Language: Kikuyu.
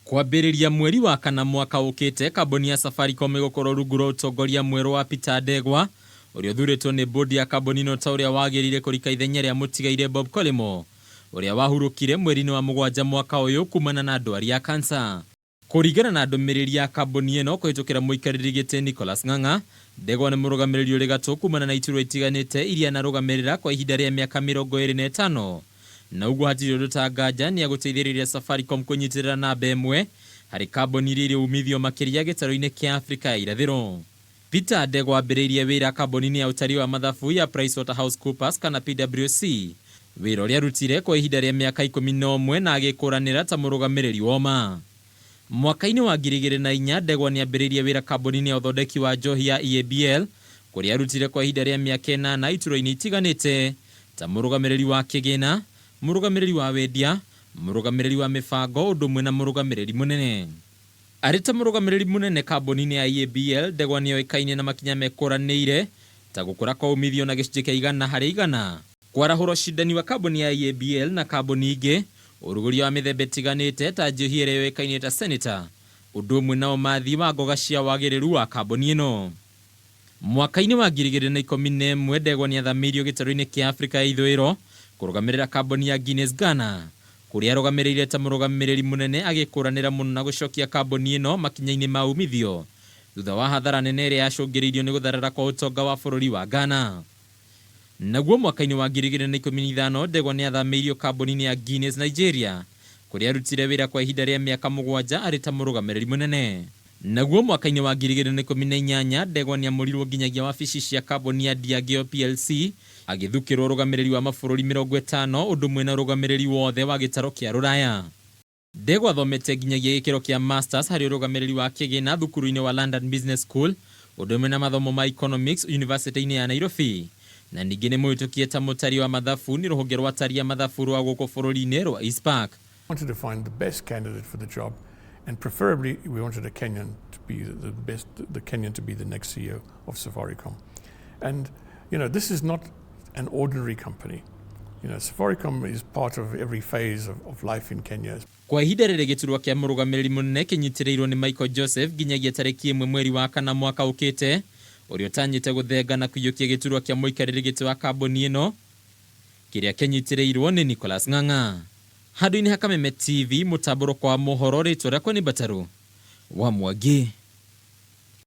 Kwambĩrĩria mweri wa kana mwaka ũkĩte, kambuni ya Safaricom ĩgũkorwo rungu rwa ũtongoria mwerũ wa Peter Ndegwa, ũrĩa ũthurĩtwo nĩ bũndi ya kambuni ĩno ta ũrĩa wagĩrĩire kũrika ithenya rĩa mũtigairĩ Bob Collymore, ũrĩa wahurũkire mweri-inĩ wa mũgwanja mwaka ũyũ kumana na ndwari ya cancer. Kũringana na ndũmĩrĩri ya kambuni ĩno kũhĩtũkĩra mũikarĩri gĩtĩ Nicholas Ng'ang'a, Ndegwa nĩ mũrũgamĩrĩri ũrĩ gatũ kumana na iturwa itiganĩte iria anarũgamĩrĩra kwa ihinda rĩa mĩaka 25. Na ũguo hatirĩ ũndũ ta nganja nĩegũteithĩrĩria Safaricom kũnyitĩrĩra namba ĩmwe harĩ kambuni iria irĩ umithio makĩria gĩtarũ-inĩ kĩa Afrika ya irathĩro. Peter Ndegwa ambĩrĩirie wĩra kambuni-inĩ ya ũtari wa mathabu ya PricewaterhouseCoopers kana PwC, wĩra ũrĩa arutire kwa ihinda rĩa mĩaka 11 na agĩkũranĩra ta mũrũgamĩrĩri wa ũma. Mwaka-inĩ wa 2004 Ndegwa nĩambĩrĩirie wĩra kambuni-inĩ ya ũthondeki wa njohi ya EABL kũrĩa arutire kwa ihinda rĩa mĩaka ĩnana iturwa-inĩ itiganĩte ta mũrũgamĩrĩri wa kĩgĩna, mũrũgamĩrĩri wa wendia, mũrũgamĩrĩri wa mĩbango ũndũ ũmwe na mũrũgamĩrĩri mũnene. Arĩ ta mũrũgamĩrĩri mũnene kambuni-inĩ ya EABL, Ndegwa nĩoĩkaine na makinya mekũranĩire ta gũkũra kwa umithio na gĩcunjĩ kĩa 100%, kwarahũra ũcindani wa kambuni ya EABL na kambuni ingĩ, ũrugũria wa mĩthemba ĩtiganĩte ta njohi ĩrĩa yũĩkaine ta Senator, ũndũ ũmwe na ũmathi wa ngoga cia wagĩrĩru wa kambuni ĩno. Mwaka-inĩ wa 2011, Ndegwa nĩathamĩirio gĩtarũ-inĩ kĩa Afrika ya ithũĩro kũrũgamĩrĩra kambuni ya Guinness Ghana, kũrĩa arũgamĩrĩire ta mũrũgamĩrĩri mũnene agĩkũranĩra mũno na gũcokia kambuni ĩno makinya-inĩ ma umithio thutha wa hathara nene ĩrĩa yacũngĩrĩirio nĩ gũtharara kwa ũtonga wa bũrũri wa Ghana. Naguo mwaka-inĩ wa 2015, Ndegwa nĩathamĩirio kambuni-inĩ ya Guinness Nigeria, kũrĩa arutire wĩra kwa ihinda rĩa mĩaka mũgwanja arĩ ta mũrũgamĩrĩri mũnene. Naguo mwaka-inĩ wa 2018, Ndegwa nĩamũrirwo nginyagia wabici cia kambuni ya Diageo plc, agĩthukĩrwo ũrũgamĩrĩri wa mabũrũri 50 ũndũ ũmwe na ũrũgamĩrĩri wothe wa gĩtarũ kĩa rũraya. Ndegwa athomete nginyagia gĩkĩro kĩa Masters harĩ ũrũgamĩrĩri wa kĩgĩna thukuru-inĩ wa London Business School ũndũ ũmwe na mathomo ma Economics yunivasĩtĩ-inĩ ya Nairobi na ningĩ nĩ mũhĩtũkie ta mũtari wa mathabu nĩ rũhonge rwa atari a mathabu rwa gũkũ bũrũri-inĩ rwa ICPAK. Wanted to find the best candidate for the job, and preferably we wanted a Kenyan to be the best, the Kenyan to be the next CEO of Safaricom. And this is not an ordinary company. Safaricom is part of every phase of life in Kenya. Kwa ihinda rĩrĩ gĩturwa kĩa mũrũgamĩrĩri mũnene kĩnyitĩrĩirwo nĩ Michael Joseph nginyagia tarĩki 1 mweri wa kana mwaka ũkĩte, ũrĩa ũtanyĩte gũthenga na kũiyũkia gĩturwa kĩa mũikarĩri gĩtĩ wa kambuni ĩno kĩrĩa kĩnyitĩrĩirwo nĩ Nicholas Ng'ang'a. Handũ-inĩ ha Kameme TV mũtambũrũko wa mohoro, rĩtwa rĩakwa nĩ Mbatarũ wa Mwangi.